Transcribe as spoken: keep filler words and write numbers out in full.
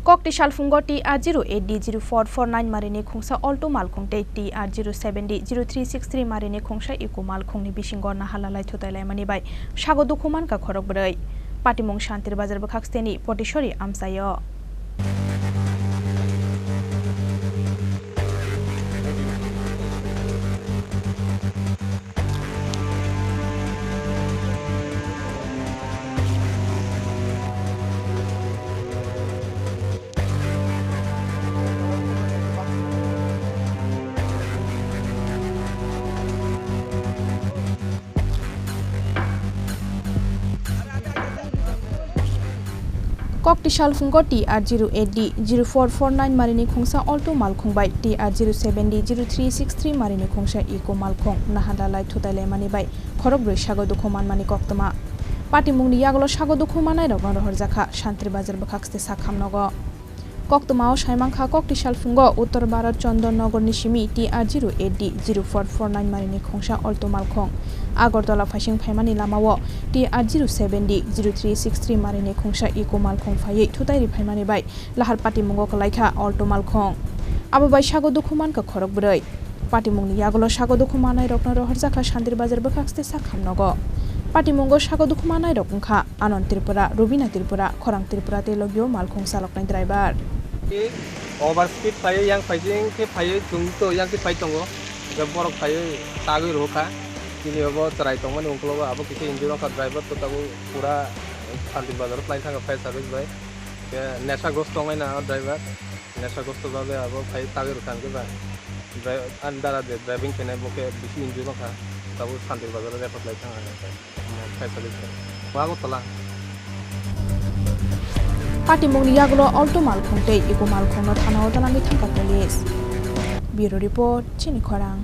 Kokti salphungo T R zero eight D zero four four nine marini khungsa Alto malkhung tei T R zero seven D zero three six three marini khungsa Eeco malkhungni bisingo naharlalai thutai laimani bai sago dukhu mankha khorok bwrwi. Patimung Shantir Bazar bwkhaksteni Potishori amchaio. Kokti salphungo T R zero eight D zero four four nine marini khungsa Alto malkhung bai T R zero seven D zero three six three marini khungsa Eeco malkhung naharlalai thutai laimani bai khorok bwrwi sago dukhu manmani koktwma. Patimungni yagulo sago dukhu mannairokno rohorjakha Shantir Bazar bwkhakste sak hamnogo. Koktwmao saimankha, kokti salphungo Uttor Bharat Chandan Nagarni simi T R zero eight D zero four four nine marini khungsa Alto malkhung Agartala phaising phaimani lamao T R zero seven D zero three six three marini khungsa Eeco malkhung phaiwi thutai ri phaimani bai lahar patimungo kwlaikha Alto malkhung. Abo bai sago dukhu mankha khorok bwrwi. Patimungni yagulo sago dukhu mannairokno rohorjakha Shantir Bazar bwkhakste sak hamnogo. Patimungo sago dukhu mannairok wngkha Anand Tripura, Rubina Tripura, Khorang Tripura tei logio malkhung chaloknai driver. Overspeed phaiwi yang phaising khe phaiwi chwng to yang khe phai tongo. Hwnkhe borok phaiwi tagwi rwkha. Chini obo chwrai tongmani ungkologo abo kisa injure wngkha driver to tabuk pura Shantir Bazar o twlai thangkha fire service bai. Hwnkhe nesha gosto wngnai na o driver. Nesha gosto babe abo phai tagwi rwkha hwnkhe ba. Dri-, ani dara je driving khainai bo khe bisi injure wngkha. Tabuk Shantir Bazar o refer lai thangkha hwnkhe. Omo phai sadi khe. Bo Agartala. Patimungni yagulo Alto malkhung tei Eeco malkhungno thana o dalangwi thangkha police. Bureau report, Chini Khorang.